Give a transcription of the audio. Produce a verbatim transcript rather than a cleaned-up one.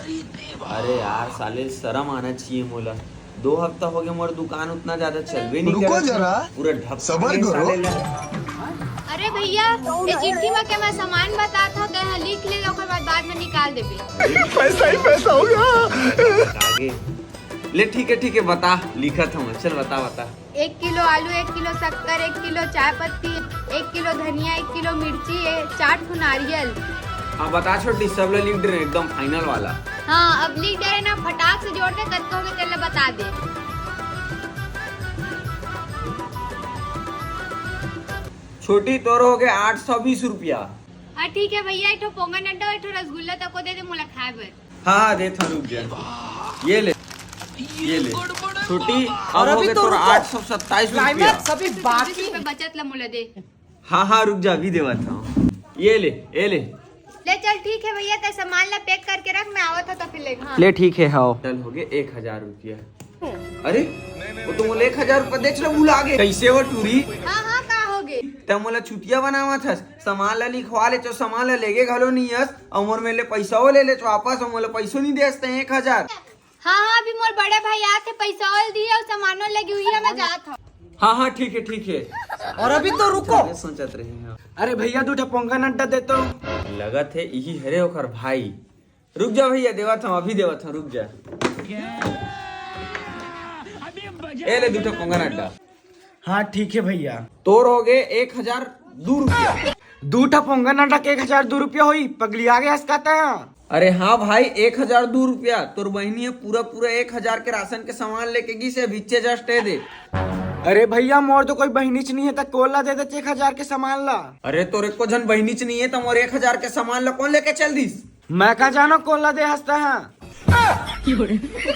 अरे यार साले, शर्म आना चाहिए मोला। दो हफ्ता हो गया, मोर दुकान उतना ज्यादा चलबे नहीं रुको करत हे। जरा, पूरा ढप सबर करो। साले ला। अरे भैया, ये चिट्ठी में के मैं सामान बतात हूँ, तो यहाँ लिख ले, ओकर बाद, बाद में निकाल देबे। पैसा ही पैसा होगा। आगे। ले ठीक है, ठीक है, बता, लिखत हूँ, चल बता, बता। एक किलो आलू, एक किलो शक्कर, एक किलो चाय पत्ती, एक किलो धनिया, एक किलो मिर्ची, ए, चार ठो नारियल। हाँ बता छोटी, सब ला लिख दे रहे एकदम फाइनल वाला। हाँ, अब लिख दे रहे ना, फटाक से जोड़ दे, कतको होगे तेला बता दे। छोटी, तोर हो गए आठ सौ बीस रुपया। हाँ ठीक है भैया, एक ठो पोंगन अड्डा, एक ठो रसगुल्ला तको दे दे मोला खाए बर। हाँ हाँ, देत हूँ, रुक जा। ये ले, ये ले। छोटी, अब और हो अभी गए तो तोर रुको। आठ सौ सत्ताईस रुपया। क्लाइमैक्स अभी बाकी। बचत ला मोला दे। हाँ हाँ, रुक जा, अभी देवत हूँ। ये ले, ये ले। ले चल, ठीक है भैया, ते सामान ला पैक करके रख, मैं आवत हूँ तो फिर लेगा। हाँ। ले ठीक है, हाँ। टोटल हो गए एक हजार रुपया। अरे, वो तो मोला एक हजार रुपया देच ला भुला गे। कैसे हो टूरी? हाँ हाँ, का हो गए? ते मोला चुतिया बनावत हस, सामान ला लिखवा ले, चो सामान ला लेगे घलो नहीं हस, और मोर मेर ले पैसा वो ले ले, चो वापस, और मोला पैसो नहीं देस ते एक हजार। हाँ हाँ, अभी मोर बड़े भाई आथे, पैसा वो दिए और सामानो लेगे हुई है, मैं जात हूँ। हाँ हाँ, ठीक है, ठीक है। और अभी तो रुको। अरे सोचत रहे हैं। अरे भैया, दू ठो पोंगन अड्डा दे तो। लगत है यही हरे ओकर भाई। रुक जा भैया, देवत हूँ, अभी देवत हूँ, रुक जा। ए ले दू ठो पोंगन अड्डा। हाँ ठीक है भैया। तोर हो गए एक हजार दू रुपया। दू ठो पोंगन अड्डा के एक हजार दू रुपया होई, पगली आ गया हस का तैं? अरे हाँ भाई, एक हजार दू रुपया। तोर बहिनी है पूरा पूरा एक हजार के राशन के सामान लेके गिस हे, बिच्चे जस्ट ए दे। अरे भैया, मोर तो कोई बहिनीच नहीं है, त कोन ला दे दे एक हजार के सामान ला? अरे तोर एको झन बहिनीच नहीं है, त मोर एक हजार के सामान ला कौन लेके चल दिस? मैं का जानो कोन ला दे हस तैं?